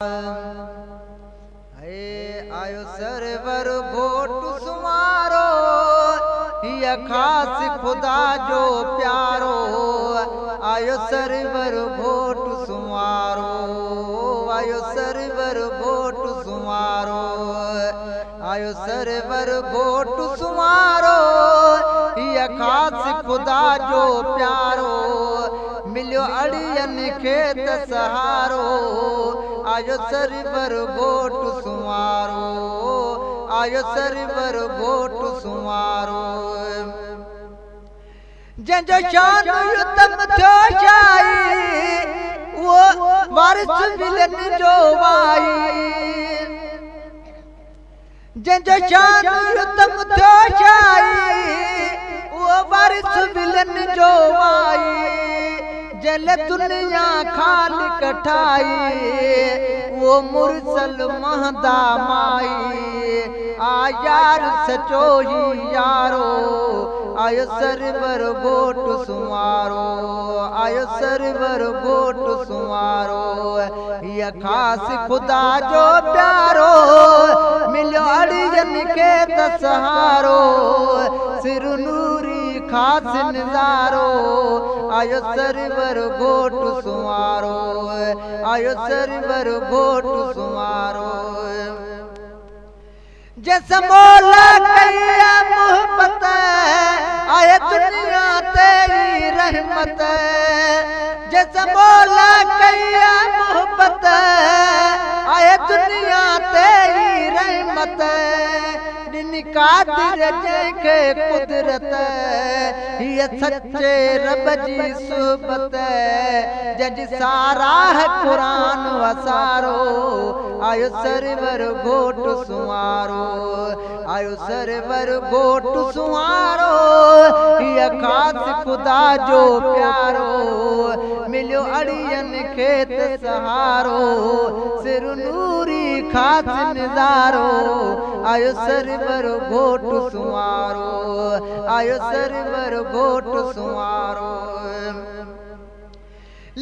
هي آيو سرور گهوٽ سنوارو، هيء خاص خدا جو پيارو، آيو سرور گهوٽ سنوارو، آيو سرور گهوٽ سنوارو، آيو سرور گهوٽ سنوارو، هيء خاص خدا جو پيارو، مليو اڙين کي ته سهارو، آيو سرور گهوٽ سنوارو، آيو سرور گهوٽ سنوارو. جنهن جو شان يتم ٿيو شاهي، اهو وارث ولين جو وائي. جنهن جو شان يتم ٿيو شاهي، اهو وارث ولين جو وائي. جنهن لئه دنيا خالق ٺاهي، اهو مرسل مهندا مائي. آ يار سچو هي يارو، آيو سرور گهوٽ سنوارو، آيو سرور گهوٽ سنوارو. هيء خاص خدا جو پيارو، مليو اڙين کي ته سهارو، سر نوري خاص نظارو، آيو سرور گهوٽ سنوارو، آيو سرور گهوٽ سنوارو. جس مولا ڪئي آ محبت، آهي دنيا تي ئي رحمت. جس مولا ڪئي آ محبت، آهي دنيا تي ئي رحمت. ڏني قادر جنهن کي قدرت، هيء سچي رب جي صحبت. جنهن جي ساراهه قرآن وسارو، آيو سرور گهوٽ سنوارو، آيو سرور گهوٽ سنوارو. هيء خاص خدا جو پيارو، مليو اڙين کي ته سهارو، سر نوري خاص نظارو، آيو سرور گهوٽ سنوارو، آيو سرور گهوٽ سنوارو.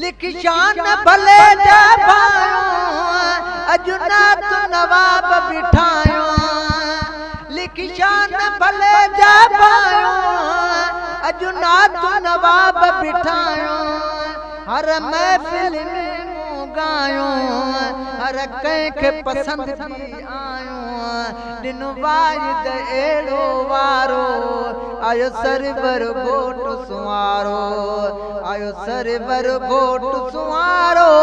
لک شان ڀلي جا ڀانئيو، اڄ نعت نواب بٺايو. لک شان ڀلي جا ڀانئيو، اڄ نعت نواب بٺايو. هر محفل ۾ مون ڳايو، هر ڪنهن کي پسند ٿي آيو. ڏنو واعد اهڙو وارو، آيو سرور گهوٽ سنوارو، آيو سرور گهوٽ سنوارو.